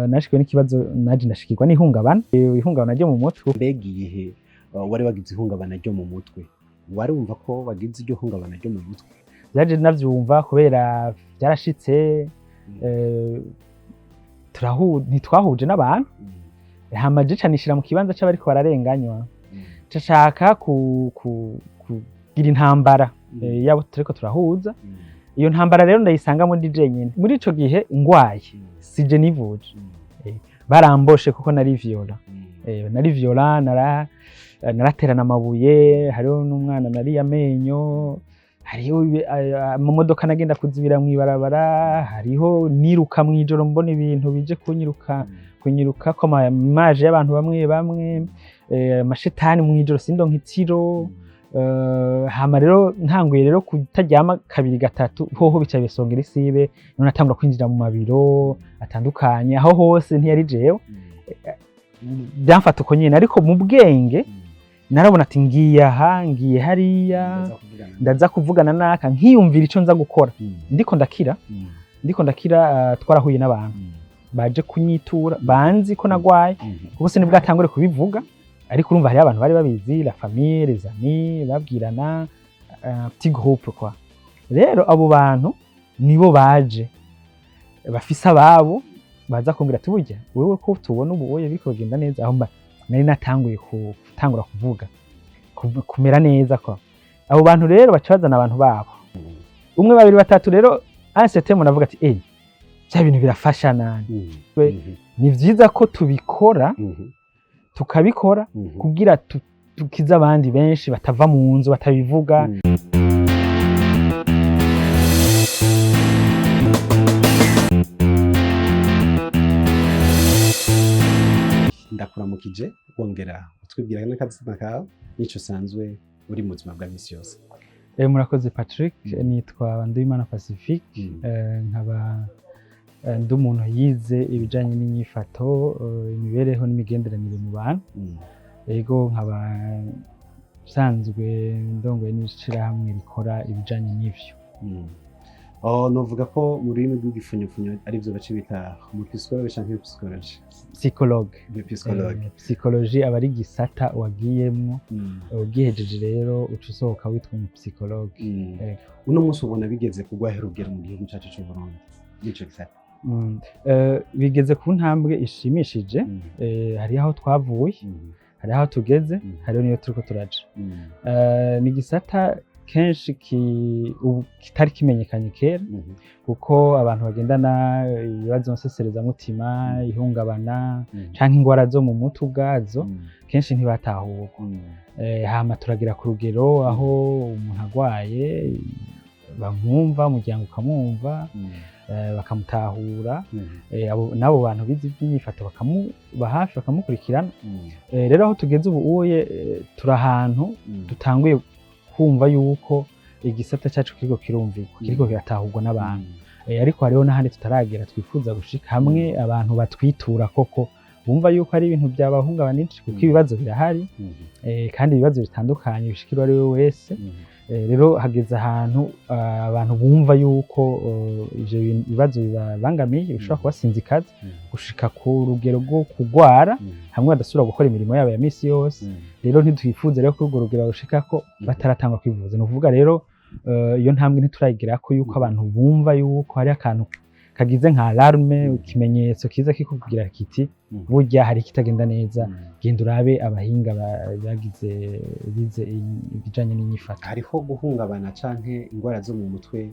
Nashikiwe n'ikibazo, naje ndashikirwa n'ihungabana, ihungabana ryo mu mutwe. Mbega igihe wari wagize ihungabana ryo mu mutwe, warumva ko wagize iryo hungabana ryo mu mutwe? Vyaje navyumva kubera vyarashitse, ntitwahuje n'abantu. Hama je ca nishira mu kibanza c'abariko bararenganywa, nshaka kugira intambara yabo turiko turahuza. Iyo ntambara rero ndayisangamo ndi jenyine. Muri ico gihe ngwaye, sije nivuje, baramboshe kuko nari violent. Nari violent, naraterana amabuye, hariho n'umwana nariye amenyo, hariho amamodoka nagenda kuzibira mw'ibarabara, hariho niruka mw'ijoro mbona ibintu bije kunyiruka, kunyiruka ko amaje y'abantu bamwe bamwe, amashetani mw'ijoro sindonka itiro. Hama rero ntanguye rero kutaryama kabiri gatatu, hoho bica bisongera isibe. None natangura kwinjira mu mabiro atandukanye, aho hose ntiyari jewe, byamfata uko nyine. Ariko mu bwenge narabona ati ngiye aha, ngiye hariya, ndaza kuvugana naka, nkiyumvira ico nza gukora. Ndiko ndakira, ndiko ndakira, twarahuye n'abantu baje kunyitura, banzi ko nagwaye, kuko sinibwatangure kubivuga. Ariko urumva hariho abantu bari babizi, la famille, les amis, babwirana, petit groupe quoi. Rero abo bantu nibo baje bafise ababo, baza kumbwira ati: "Burya wewe ko tubona ubu oye biriko bigenda neza." Aho mba nari natanguye gutangura kuvuga, kumera neza kwa abo bantu. Rero baca bazana abantu babo, umwe, babiri, batatu. Rero un certain moment navuga ati: "Eh, bya bintu birafasha nani." Ni vyiza ko tubikora, tukabikora kugira tukize abandi benshi batava mu nzu batabivuga. Ndakuramukije, wongera utwibwira n'akazina kawe n'ico usanzwe uri mu buzima bwa misi yose. Murakoze Patrick. Nitwa Nduwimana Pacifique. Nkaba ndi umuntu yize ibijanye n'inyifato, imibereho n'imigenderanire mu bantu. Ego, nkaba nsanzwe ndongoye n'ishirahamwe rikora ibijanye n'ivyo. Oh, novuga ko mu rurimi rw'igifunyapfunyo arivyo baca bita umupsychologue canke psychologie? Psychologue. Psychologue. Psychologie aba ari igisata wagiyemwo, ugihejeje rero uca usohoka witwa umupsychologue. Ego. Uno munsi ubona bigeze kugwahera urugero mu gihugu cacu c'u Burundi n'ico gisata? Bigeze ku ntambwe ishimishije. Hariho aho twavuye, hariho aho tugeze, hariho niyo turiko turaja. Ni igisata kenshi ubu kitari kimenyekanye kera, kuko abantu bagendana ibibazo nseserezamutima, ihungabana canke ingwara zo mu mutwe ubwazo, kenshi ntibatahurwa. Hama turagera ku rugero aho umuntu agwaye bamwumva, umuryango ukamwumva, bakamutahura, n'abo bantu bize iby'inyifato bakamuba hafi, bakamukurikirana. Rero aho tugeze ubu uye, turi ahantu dutanguye kumva yuko igisata cyacu kiriko kirumvikwa, kiriko kiratahurwa n'abantu. Ariko hariho n'ahandi tutaragera twifuza gushika, hamwe abantu batwitura koko bumva yuko ari ibintu byabahungabanije, kuko ibibazo birahari, kandi ibibazo bitandukanye bishikira uwo ari we wese. Rero hageze ahantu abantu bumva yuko ivyo bibazo bibabangamiye, bishobora kubasinzikaza gushika ku rugero rwo kugwara, hamwe badasubira gukora imirimo yabo ya misi yose. Rero ntitwifuza rero ko urwo rugero barushikako bataratangwa kwivuza. Ni ukuvuga rero iyo ntambwe ntiturayigerako yuko abantu bumva yuko hari akantu kagize nka alarme, ikimenyetso kiza kikubwira kiti: "Burya hari ikitagenda neza, genda urabe abahinga bagize bize ibijanye n'inyifato." Hariho guhungabana canke ingwara zo mu mutwe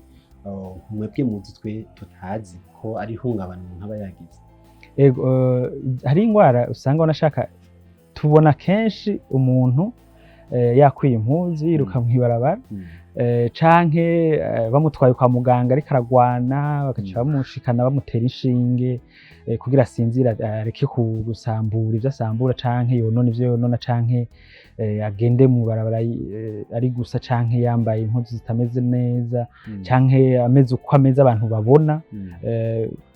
mwebwe muzi twe tutazi ko ari ihungabana umuntu aba yagize? Ego, hari ingwara usanga wanashaka tubona kenshi umuntu yakwiye impuzu yiruka mw'ibarabara, canke bamutwaye kwa muganga ariko aragwana, bagaca bamushikana bamutera inshinge kugira asinzire, areke gusambura ivyo asambura canke yonona ivyo yonona, canke agende mu barabara ari gusa, canke yambaye impuzu zitameze neza, canke ameze uko ameze abantu babona,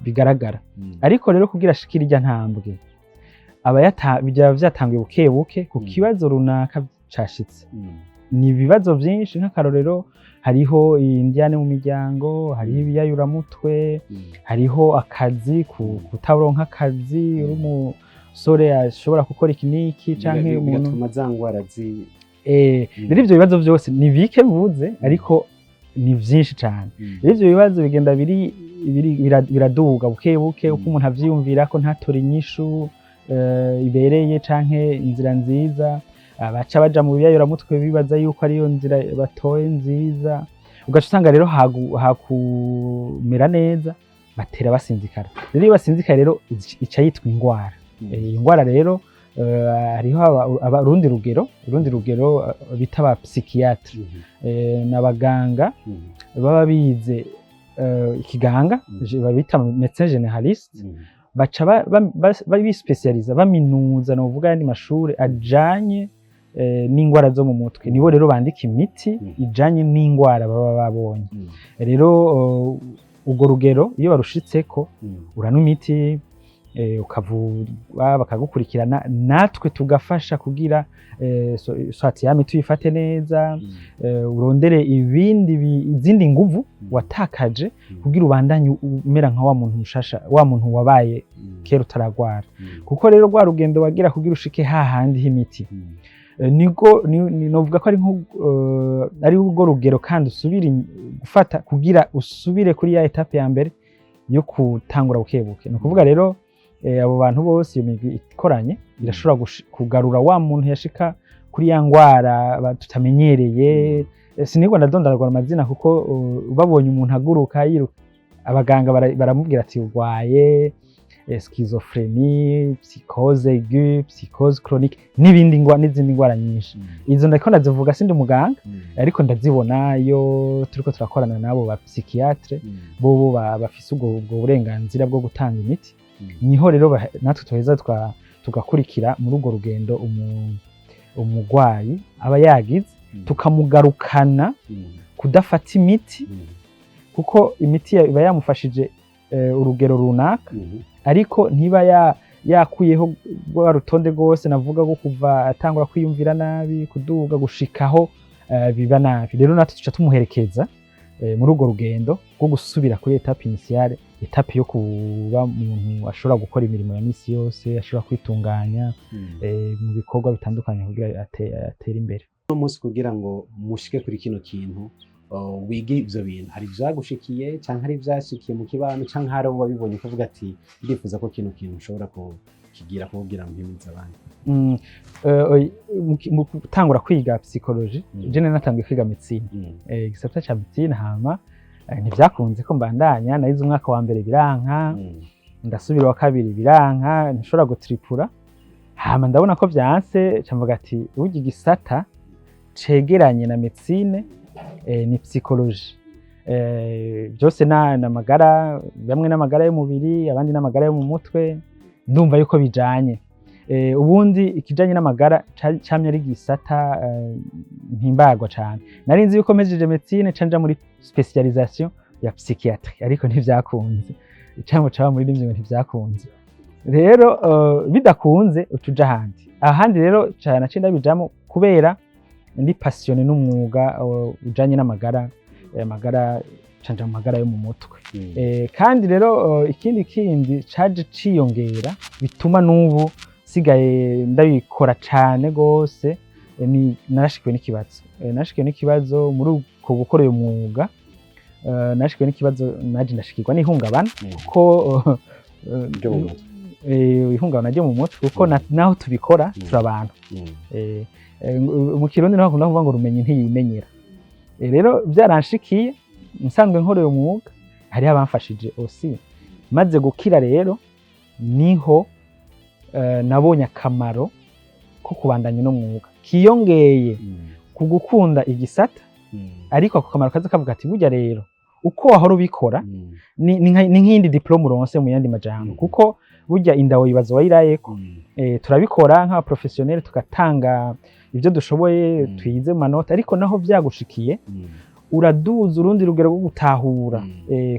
bigaragara. Ariko rero kugira ashikire irya ntambwe, aba byaba vyatanguye buke buke ku kibazo runaka cashitse. Ni ibibazo vyinshi, nk'akarorero Hariho indyane mu miryango, hariho ibiyayuramutwe, hariho akazi, kutaronka akazi, uri umusore ashobora gukora iki n'iki canke umuntu Bigatuma za ngwara zi Rero ivyo bibazo vyose ni bike mvuze, ariko ni vyinshi cane. Rero ivyo bibazo bigenda biraduga buke buke uko umuntu avyiyumvira ko ntatore inyishu ibereye canke inzira nziza, abaca baja mu biyayuramutwe bibaza yuko ariyo nzira batoye nziza. Ugaca usanga rero hakumera neza batera basinzikara. Rero iyo basinzikaye rero ica yitwa ingwara. Iyo ngwara rero hariho urundi rugero bita aba psychiatre, n'abaganga baba bize ikiganga, babita médecin généraliste, baca bispecializa, baminuza novuga ayandi mashuri ajanye n'ingwara zo mu mutwe. Nibo rero bandika imiti ijanye n'ingwara baba babonye. Rero urwo rugero iyo barushitseko, uranywa imiti, ukavurwa, bakagukurikirana, natwe tugafasha kugira soit ya miti uyifate neza, urondere izindi nguvu watakaje kugira ubandanye umera nka wa muntu mushasha, wa muntu wabaye kera utaragwara. Kuko rero rwa rugendo wagira kugira ushike hahandi h'imiti, niko novuga ko ari nko ari urwo rugero kandi usubira gufata kugira usubire kuri ya étape ya mbere yo gutangura bukebuke. Ni ukuvuga rero abo bantu bose, iyo migwi ikoranye irashobora kugarura wa muntu yashika kuri ya ngwara tutamenyereye. Sinigwa ndadondagura amazina kuko babonye umuntu aguruka yiruka, abaganga baramubwira ati urwaye schizophrénie, psychose aiguë, psychose chronique n'ibindi n'izindi ngwara nyinshi. Izo ndiko ndazivuga, sindi umuganga, ariko ndazibona iyo turiko turakorana n'abo ba psychiatre, bobo bafise ubwo burenganzira bwo gutanga imiti. Niho rero natwe tuheza tugakurikira muri urwo rugendo umugwayi aba yagize, tukamugarukana kudafata imiti, kuko imiti iba yamufashije urugero runaka, ariko ntiba yakuyeho rwa rutonde rwose navuga rwo kuva atangura kwiyumvira nabi kuduga gushikaho biba nabi. Rero natwe tuca tumuherekeza muri urwo rugendo rwo gusubira kuri étape initiale, étape yo kuba umuntu ashobora gukora imirimo ya misi yose, ashobora kwitunganya mu bikorwa bitandukanye kugira atere imbere. Uno munsi kugira ngo mushike kuri kino kintu, wige ivyo bintu, hari ivyagushikiye canke hari ivyashikiye mu kibano canke hari abo wabibonye ukavuga ati ndifuza ko kino kintu nshobora kukigira kugira ngo mpimize abandi? Mu gutangura kwiga psychologie, je nari natangiye kwiga médecine, igisata ca médecine. Hama ntivyakunze ko mbandanya. Narize umwaka wa mbere biranka, ndasubira wa kabiri biranka, ntishobora gutripura. Hama ndabona ko vyanse, ca mvuga ati burya igisata cegeranye na médecine ni psychologie. Byose na namagara, bamwe n'amagara y'umubiri, abandi n'amagara yo mu mutwe. Ndumva yuko bijanye. Ubundi ikijanye n'amagara camye ari igisata mpimbagwa cane. Nari nzi yuko mpejeje médecine ca nja muri spécialisation ya psychiatrie, ariko ntivyakunze. Icamo caba muri rimwe ngo ntivyakunze. Rero bidakunze utuja ahandi. Ahandi rero cane naciye ndabijamo kubera ndi passionné n'umwuga ujanye n'amagara, magara canja mu magara yo mu mutwe. Kandi rero ikindi kindi caje ciyongera bituma n'ubu sigaye ndabikora cane gose, ni narashikiwe n'ikibazo. Narashikiwe n'ikibazo muri uko gukora uyu mwuga. Narashikiwe n'ikibazo, naje ndashikirwa n'ihungabana kuko Ryo mu mutwe. Ihungabana ryo mu mutwe, kuko naho tubikora turi abantu. Mu Kirundi niho bakunda kuvuga ngo rumenyi ntiyimenyera. Rero byaranshikiye nsanzwe nkora uyu mwuga, hariho abamfashije aussi. Maze gukira rero niho nabonye akamaro ko kubandanya uno mwuga kiyongeye ku gukunda igisata, ariko ako kamaro kaza kavuga ati burya rero uko wahora ubikora ni nk'iyindi diplôme uronse mu yandi majambo, kuko burya indawo yibaza wayirayeko. Turabikora nk'aba professionnel, tugatanga ibyo dushoboye, twize mu manota, ariko naho vyagushikiye uraduza urundi rugero rwo gutahura,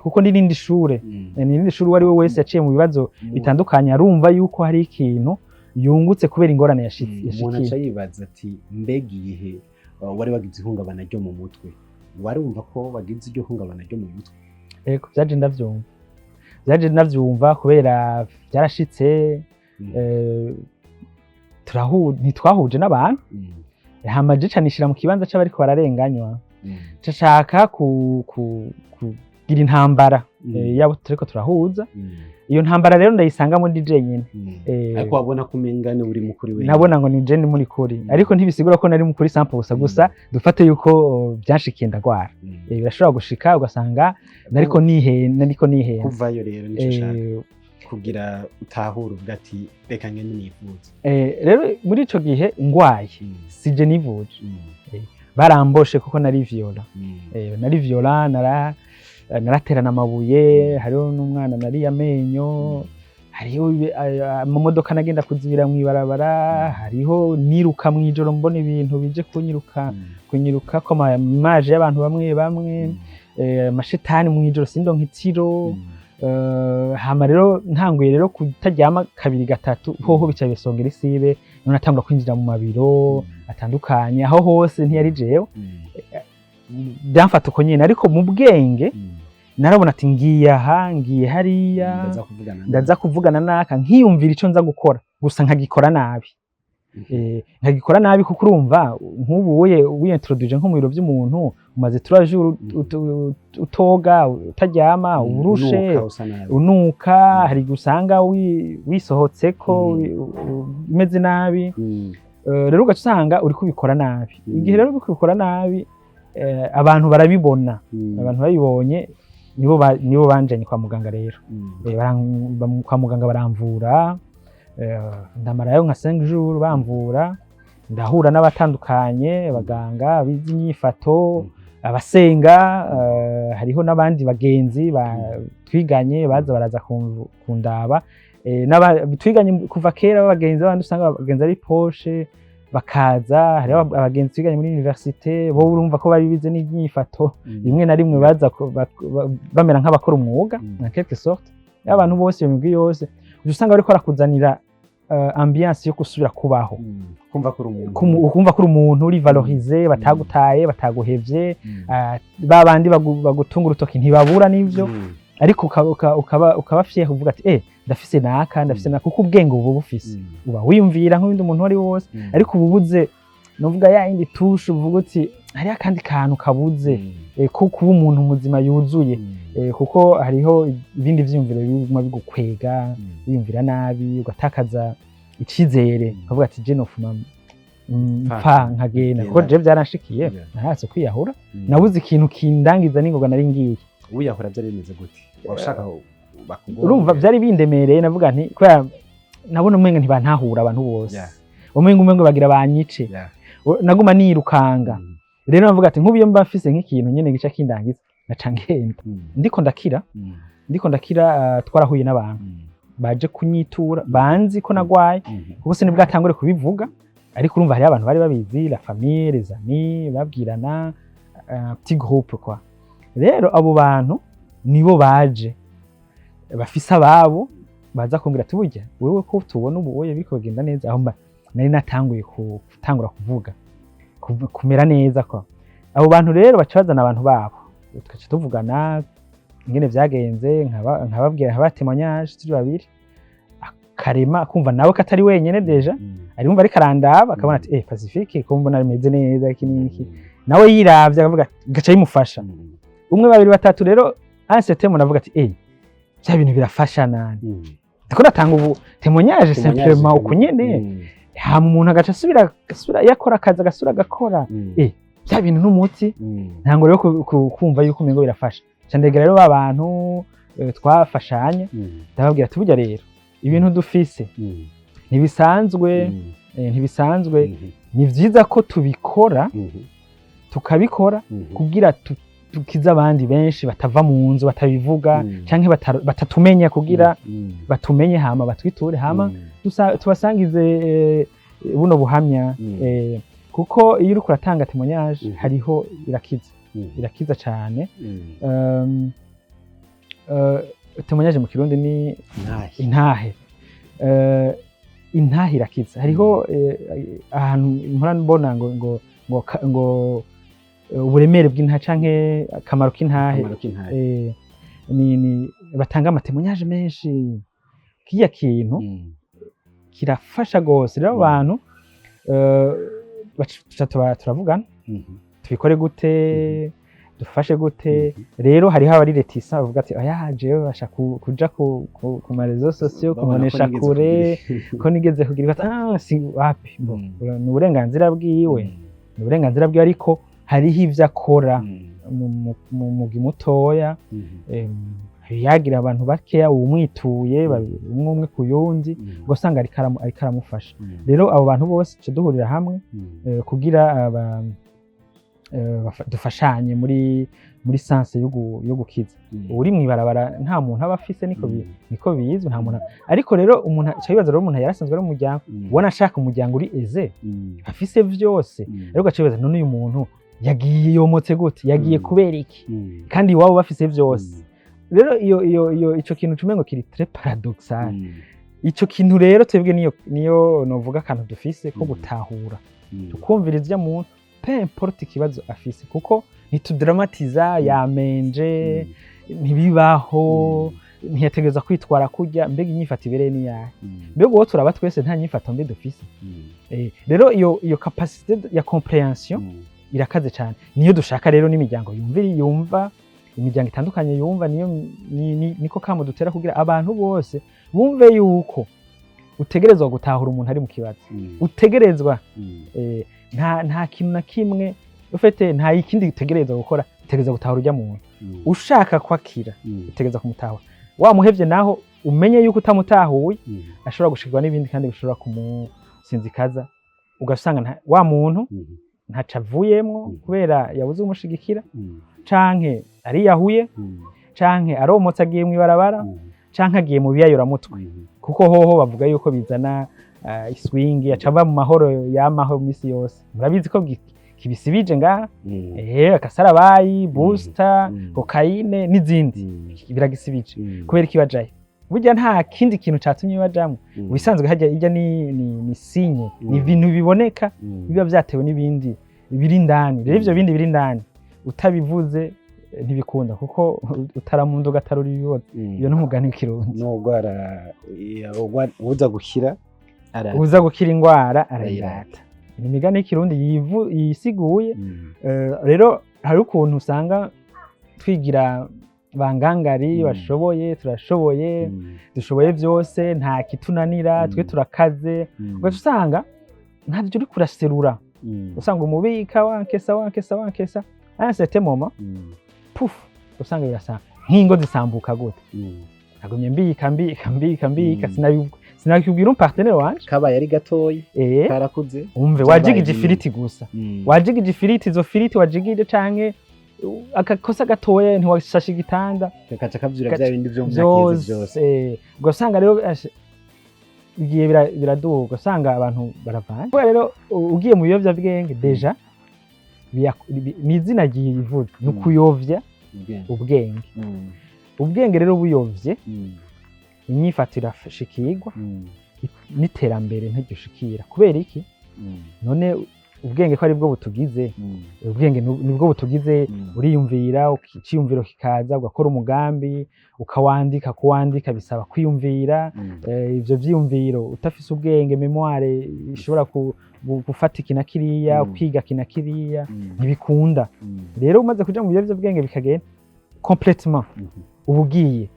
kuko n'irindi shure, n'irindi shure. Uwo ari we wese yaciye mu bibazo bitandukanye arumva yuko hari ikintu yungutse kubera ingorane Umuntu yashikiye. aca yibaza ati mbega igihe wari wagize ihungabana ryo mu mutwe Warumva ko wagize iryo hungabana ryo mu mutwe? Ego, vyaje ndavyumva kubera vyarashitse. Ntitwahuje n'abantu. Hama je ca nishira mu kibanza c'abariko bararenganywa, nshaka kugira intambara yabo turiko turahuza. Iyo ntambara rero ndayisangamo ndi jenyine. Ariko wabona ko umenga ni uri mukuri wenyine. Nabona ngo ni je ndi muri kuri, ariko ntibisigura ko nari mukuri 100%. Gusa dufate yuko byanshikiye ndagwara. Birashobora gushika ugasanga nariko nihenda. Kuvayo rero nico ushaka kugira utahure, uvuga ati: "Reka ngende nivuze." Rero muri ico gihe ngwaye, sije nivuje. Baramboshe kuko nari violent. Nari violent, naraterana amabuye. Hariho n'umwana nariye amenyo, hariho amamodoka nagenda kuzibira mw'ibarabara, hariho niruka mw'ijoro mbona ibintu bije kunyiruka, kunyiruka ko amaje y'abantu bamwe bamwe, amashetani mw'ijoro sindonka itiro. Hama rero ntanguye rero kutaryama kabiri gatatu, hoho bica bisongera isibe. None natangura kwinjira mu mabiro atandukanye, aho hose ntiyari jewe. Byamfata uko nyene, ariko mu bwenge narabona ati: "Ngiye aha, ngiye hariya, ndaza kuvugana ndaza kuvugana naka," nkiyumvira ico nza gukora, gusa nkagikora nabi. Nkagikora nabi kuko urumva nk'ubu uye wiyintroduje nko mu biro by'umuntu, umaze 3 jours utoga, utaryama, uburushe, unuka, usa nabi. Unuka, hari igihe usanga wisohotseko, umeze nabi. Rero ugaca usanga uri kubikora nabi. Igihe rero uri kubikora nabi, abantu barabibona. Abantu babibonye nibo banjanye kwa muganga rero. Kwa muganga baramvura, ndamarayo nka 5 jours bamvura. Ndahura n'abatandukanye, abaganga bize inyifato, abasenga, hariho n'abandi bagenzi twiganye baza baraza kundaba. Twiganye kuva kera, b'abagenzi b'abandi usanga abagenzi ari poshe bakaza. Hariho abagenzi twiganye muri université, bo urumva ko bari bize n'inyifato, rimwe na rimwe baza bamera nk'abakora umwuga, en quelque sorte. Abantu bose, iyo migwi yose, uca usanga bariko barakuzanira ambiance yo gusubira kubaho. Kumva ko uri umuntu. Ukumva ko uri umuntu uri valorisé, batagutaye, bataguhevye. Ba bandi bagutunga urutoki ntibabura n'ivyo, ariko ukaba fier uvuga ati: "Eh, ndafise naka, ndafise naka," kuko ubwenge uba bufise, uba wiyumvira nk'undi muntu uwo ari we wose, ariko uba ubuze nuvuga ya yindi touche uvuga uti hariho akandi kantu kabuze, ko kuba umuntu muzima yuzuye. Kuko hariho ibindi vyiyumviro biguma bigukwega, wiyumvira nabi, ugatakaza icizere, ukavuga ati: "Je nofuma mpfa nkagenda," kuko je byaranshikiye. Nahatse kwiyahura, nabuze ikintu kindangiza n'ingoga nari ngiye. Wiyahura byari bimeze gute? Washaka bakugora? Urumva byari bindemereye. Navuga nti kubera nabona umenga ntibantahura abantu bose, umenga bagira banyice. Naguma nirukanga. Rero navuga ati nk'ubu iyo mba mfise nk'ikintu nyene gica kindangiza, naca ngenda. Ndiko ndakira, twarahuye n'abantu baje kunyitura, banzi ko nagwaye, kuko sinibwatangure kubivuga, ariko urumva hariho abantu bari babizi, la famille, les amis, babwirana, petit groupe quoi. Rero abo bantu nibo baje bafise ababo baza kumbwira ati: "Burya wewe ko tubona ubu oye biriko bigenda neza," aho mba nari natanguye gutangura kuvuga, kumera neza kwa abo bantu. Rero baca bazana abantu babo, tugaca tuvugana ingene vyagenze, nkababwira, nkaba témoignage turi babiri, akarema kumva nawe ko atari wenyene déjà. Arumva ariko arandaba, akabona ati: "Eh, Pacifique ko mbona ameze neza, iki n'iki." Nawe yiravye akavuga, gaca bimufasha. Umwe, babiri, batatu. Rero un certain moment avuga ati: "Eh, bya bintu birafasha nani." Ndiko natanga ubu témoignage simplement uku nyene, hama umuntu agaca asubira yakora akazi, agasubira agakora. Bya bintu n'umuti. Ntango rero kumva yuko umengo birafasha. Ca ndegera rero ba bantu, twafashanya, ndababwira ati: "Burya rero ibintu dufise ntibisanzwe, ntibisanzwe. Ni vyiza ko tubikora, tukabikora kugira tukize abandi benshi batava mu nzu, batabivuga, canke batatumenya, kugira batumenye, hama batwiture, hama tubasangize buno buhamya." Kuko iyo uriko uratanga témoignage, hariho irakiza, irakiza cane. Témoignage mu Kirundi ni Ntahe. Intahe. Intahe irakiza. Hariho ahantu mpora mbona ngo uburemere bw'intahe canke akamaro k'intahe. Akamaro k'intahe. Ni batanga ama témoignages menshi. Kiya kintu kirafasha gose. Rero abantu tuca turavugana, tubikore gute, dufashe gute? Rero hariho abari réticents, bavuga ati: "Oya, jewe basha kuja ku ma réseaux sociaux, Babona ko kubonesha nigeze kure kugira- ko nigeze kugira." Ah, si wapi. Bo, ni uburenganzira bwiwe, ni uburenganzira bwiwe, ariko hariho ivyo akora mu mugwi mutoya, yagira abantu bakeya umwituye, umwe umwe ku yundi, ugasanga ariko aramufasha. Rero abo bantu bose tuca duhurira hamwe kugira dufashanye muri sens yo gukiza. Uri mw'ibarabara nta muntu aba afise, niko niko bizwi, nta muntu. Ariko rero umuntu aca yibaza rero, umuntu yarasanzwe ari umuryango, ubona ashaka umuryango uri aisé, afise vyose, ariko aca yibaza: none uyu muntu yagiye yomotse gute, yagiye kubera iki, kandi iwabo bafise vyose? Rero iyo ico kintu cumengo kiri très paradoxal. Ico kintu rero twebwe niyo novuga akantu dufise ko gutahura, tukumviriza ivyo muntu, peu importe ikibazo afise, kuko ntitudramatiza yamenje, ntibibaho, ntiyategereza kwitwara kurya. Mbega inyifato ibereye niyahe? Mbega uwo turaba twese nta nyifato mbi dufise? Rero iyo capacité ya compréhension irakaze cyane, niyo dushaka. Rero n'imiryango yumva imiryango itandukanye yumva, niyo niko kamo dutera kugira abantu bose bumve yuko utegerezwa gutahura umuntu ari mu kibazo, utegerezwa nta kintu na kimwe ufite, nta ikindi utegerezwa gukora, utegerezwa gutahura ujya muntu ushaka kwakira, utegerezwa kumutahura. Wamuhevye naho, umenye yuko utamutahuye ashobora gushikirwa n'ibindi kandi bishobora kumusinzikaza, ugasanga wa muntu ntaco avuyemwo kubera yabuze umushigikira, canke ariyahuye, canke aromotse agiye mw'ibarabara, canke agiye mu biyayuramutwe, kuko hoho bavuga yuko bizana iswingi, aca ava mu mahoro yamaho misi yose. Murabizi ko kibisibije ngaha, akasarabayi, booster, cocaïne n'izindi, biragisibije. Kubera iki bajayo? Burya nta kindi kintu catumye bajamwo. Ubisanzwe hajya ijya ni signe, ni ibintu biboneka biba vyatewe n'ibindi biri indani. Rero ivyo bindi biri indani utabivuze, ntibikunda, kuko utaramunda ugatarura ibiboza. Iyo n'umugani w'ikirundi. N'ugwara uza gukira Uza gukira ingwara arayirata. Ni imigani y'ikirundi yisiguye. Rero hari ukuntu usanga twigira bangangari, bashoboye, turashoboye, dushoboye byose, nta kitunanira, twe turakaze, ugaca usanga ntabyo uri kuraserura, usanga umubika wankesa, wankesa, wankesa, à un certain moment, puf, usanga birasa nk'ingo zisambuka gute. Nagumye mbika, mbika, mbika, mbika, sinabibwira umupartenaire wanje. Kabaye ari gatoyi, karakuze. Umve, Vyabaye wajigije binini. ifiriti gusa, wajigije ifiriti, izo firiti wajigije canke akakosa gatoya, ntiwashashe igitanda, kakaca kavyura vya bindi vyo mu myaka iheze vyose. Byose. Ugasanga rero bigiye biraduga, ugasanga abantu baravanye. Kubera rero ugiye mu biyovyabwenge déjà ni izina ryivuze, ni ukuyovya Ubwenge. ubwenge. Ubwenge rero buyovye, inyifato irashikirwa, n'iterambere ntiryoshikira. Kubera iki? None ubwenge ko aribwo butugize, ubwenge nibwo butugize. Uriyumvira, iciyumviro kikaza, ugakora umugambi, ukawandika. Kuwandika bisaba kwiyumvira. Ivyo vyiyumviro utafise ubwenge, mémoire ishobora gufata iki na kiriya, ukiga iki na kiriya, ntibikunda. Rero umaze kuja mu biyovyabwenge bikagenda complètement, uba ugiye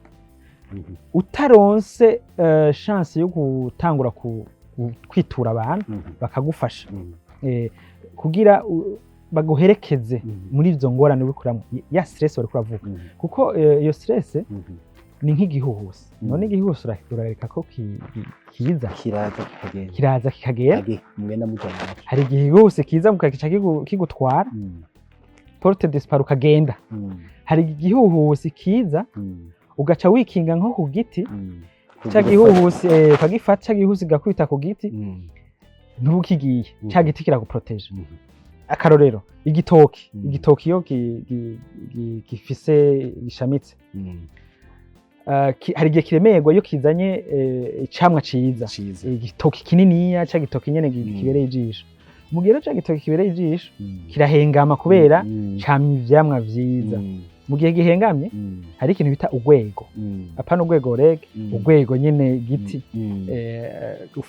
utaronse chance yo gutangura kwitura abantu bakagufasha, kugira baguherekeze muri izo ngorane uri kuramwo, ya stress wariko uravuga, kuko iyo stress ni nk'igihuhusi. None igihuhusi urareka ko kiza? Kiraza kikagenda. Kiraza kikagenda. Age mugenda mujana. Hari igihe igihuhusi kiza mukagica kigutwara, porte disparu, ukagenda. Hari igihuhusi kiza, ugaca wikinga nko ku giti ca gihuhusi, ukagifata ca gihuhusi gakubita ku giti, ntubukigiye, ca giti kiraguproteje. Akarorero, igitoki. Igitoki iyo gifise gishamitse, hari igihe kiremerwa iyo kizanye icamwa ciza, ciza. Igitoki kininiya, ca gitoki nyene kibereye ijisho. Mu gihe rero ca gitoki kibereye ijisho kirahengama kubera camye ivyamwa vyiza. Mu gihe gihengamye, hari ikintu bita urwego, apana urwego reg, urwego nyene giti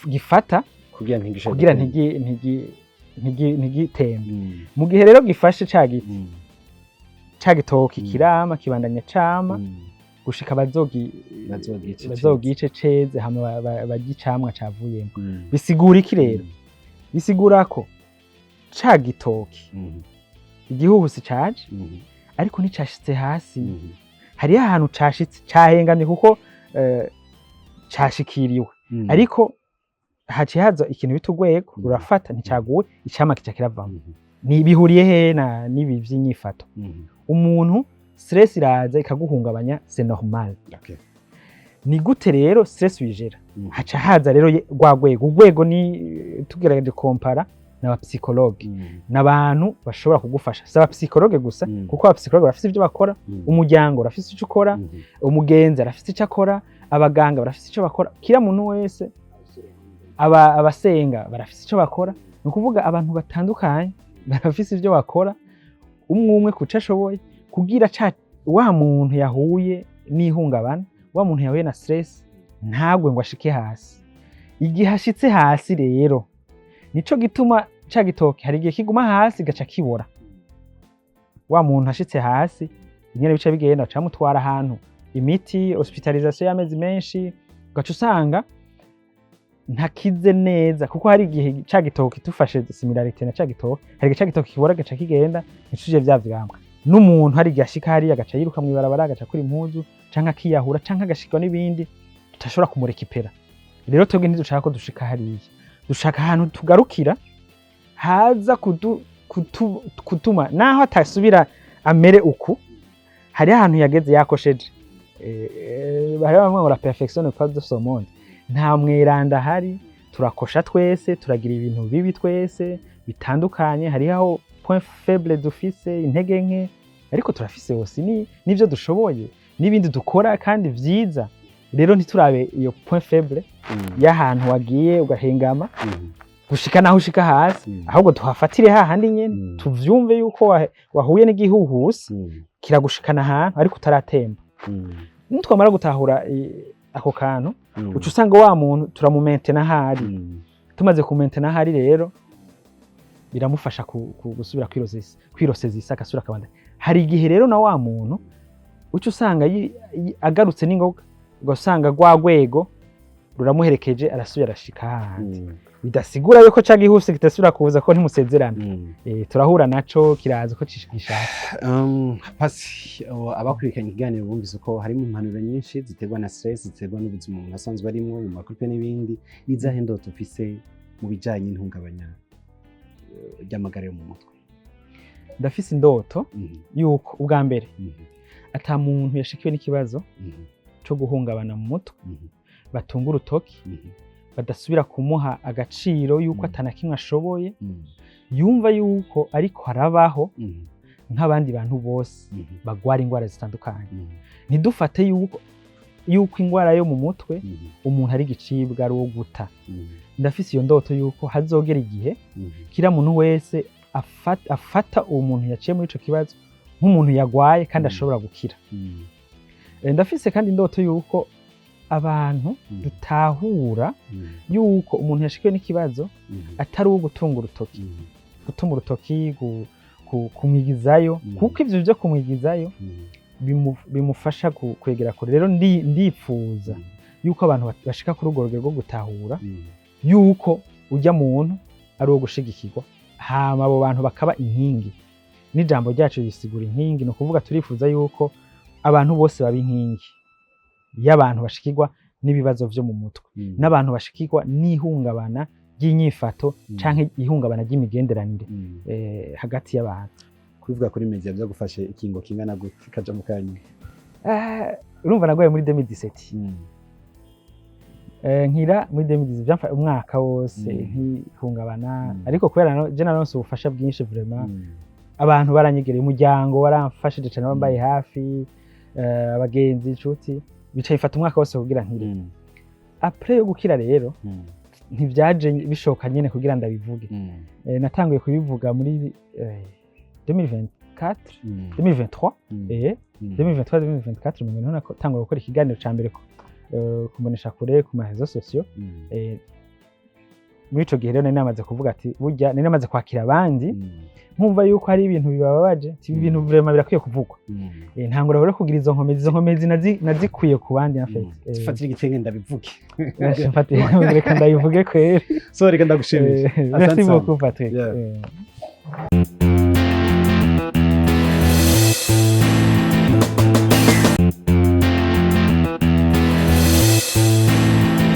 gifata kugira ntigishe kugira ntigitembe. Mu gihe rero gifashe ca giti, ca gitoki kirama, kibandanya cama gushika bazogice. Bazogice ceze, hama barye icamwa cavuyemo. Bisigura iki rero? Bisigura ko ca gitoki igihuhusi caje, ariko nticashitse hasi. Hariho ahantu cashitse, cahengamye kuko cashikiriwe, ariko haciye haza ikintu bita urwego, rurafata, nticaguwe, icamwa kica kiravamo. Ni bihuriye hehe na n'ibi vy'inyifato? Umuntu stress iraza ikaguhungabanya, c'est normal. Ni gute rero stress uyijera? Haca haza rero rwa rwego. Urwego ni, tugerageje kompara, n'aba psychologue, n'abantu bashobora kugufasha. Si aba psychologue gusa, kuko aba psychologue barafise ivyo bakora, umuryango urafise ico ukora, umugenzi arafise ico akora, abaganga barafise ico bakora, kila muntu wese, abasenga barafise ico bakora. Ni ukuvuga abantu batandukanye barafise ivyo bakora, umwe umwe ku co ashoboye, kugira ca wa muntu yahuye n'ihungabana, wa muntu yahuye na stress, ntagwe ngo ashike hasi. Igihe ashitse hasi rero, nico gituma ca gitoki hari igihe kiguma hasi gaca kibora. Wa muntu ashitse hasi, ingene bica bigenda, baca bamutwara ahantu, imiti, hospitalisation y'amezi menshi, ugaca usanga ntakize neza, kuko hari igihe ca gitoki, tufashe similarité na ca gitoki, hari igihe ca gitoki kibora gaca kigenda, nticuje vya vyamwa. N'umuntu hari igihe ashika hariya agaca yiruka mw'ibarabara, agaca akura impuzu, canke akiyahura, canke agashikwa n'ibindi tutashobora kumurekipera. Rero twebwe ntidushaka ko dushika hariya, dushaka ahantu tugarukira haza kutuma naho atasubira amere uku. Hari ahantu yageze yakosheje. Hari bamwe ngo la perfection n'est pas de ce monde, nta mweranda ahari. Turakosha twese, turagira ibintu bibi twese bitandukanye. Hariho aho point faible dufise, intege nke, ariko turafise hose n'ivyo dushoboye n'ibindi dukora kandi vyiza. Rero ntiturabe iyo point faible y'ahantu wagiye ugahengama gushika naho ushika hasi, ahubwo tuhafatire hahandi nyene, tuvyumve yuko wahuye n'igihuhusi kiragushikana ahantu, ariko utaratemba. Nitwamara gutahura ako kantu, uca usanga wa muntu turamumentena ahari. Tumaze kumentena ahari rero, biramufasha gusubira kwiroseza isi, agasubira akabanda. Hari igihe rero na wa muntu uca usanga agarutse n'ingoga, ugasanga rwa rwego ruramuherekeje, arasubira arashika hahandi. Bidasigura yuko ca gihusi kitasubira kuza, ko ntimusezerana. Turahura naco, kiraza uko gishatse. Pasi abakurikiranye ikiganiro bumvise ko harimo impanuro nyinshi ziterwa na stress, ziterwa n'ubuzima umuntu asanzwe arimwo mu makupe n'ibindi. N'izahe ndoto ufise mu bijanye n'ihungabanya ry'amagara yo mu mutwe? Ndafise indoto yuko ubwa mbere ata muntu yashikiwe n'ikibazo co guhungabana mu mutwe batunga urutoki, badasubira kumuha agaciro, yuko atana kimwe ashoboye, yumva yuko ariko harabaho nk'abandi bantu bose bagwara ingwara zitandukanye. Ntidufate yuko ingwara yo mu mutwe umuntu ari igicibwa, ari uwo guta. Ndafise iyo ndoto yuko hazogera igihe kila muntu wese afata uwo muntu yaciye muri ico kibazo nk'umuntu yagwaye kandi ashobora gukira. Ndafise kandi indoto yuko abantu dutahura yuko umuntu yashikiwe n'ikibazo atari uwo gutunga urutoki, gutuma urutoki, kumwigizayo, kuko ivyo vyo kumwigizayo bimufasha kwegera kure. Rero ndipfuza yuko abantu bashika kuri urwo rugero rwo gutahura yuko ujya muntu ari uwo gushigikirwa, hama abo bantu bakaba inkingi. N'ijambo ryacu risigura inkingi. Ni ukuvuga turifuza yuko abantu bose baba inkingi y'abantu bashikirwa n'ibibazo vyo mu mutwe, n'abantu bashikirwa n'ihungabana ry'inyifato canke ihungabana ry'imigenderanire hagati y'abantu. Kubivuga kuri media byagufashe ikingo kingana gute kaja mu kanya? Urumva nagoye muri 2017, nkira muri 2018, byamfa umwaka wose nkihungabana. Ariko kubera je naronse ubufasha bwinshi vraiment, abantu baranyegereye, umuryango waramfashije cyane, bambaye hafi, abagenzi, inshuti, bica bifata umwaka wose kugira nkire. Après yo gukira rero, Ntivyaje bishoka nyene kugira ndabivuge. Natanguye kubivuga muri 2024, 2023, 2023, 2024 mu niho natangura gukora ikiganiro ca mbere kumbonesha kure, ku ma réseaux sociaux. Muri ico gihe rero nari namaze kuvuga ati burya nari namaze kwakira abandi, nkumva yuko hari ibintu bibababaje, ati ibi bintu vraiment birakwiye kuvugwa. Ntangura rero kugira izo nkomezi. Izo nkomezi nazikuye ku bandi en fait. Fatira igitenge ndabivuge. Reka ndabivuge kweri. So reka ndagushimiye. Merci Asante sana. beaucoup, Patrick. Yeah.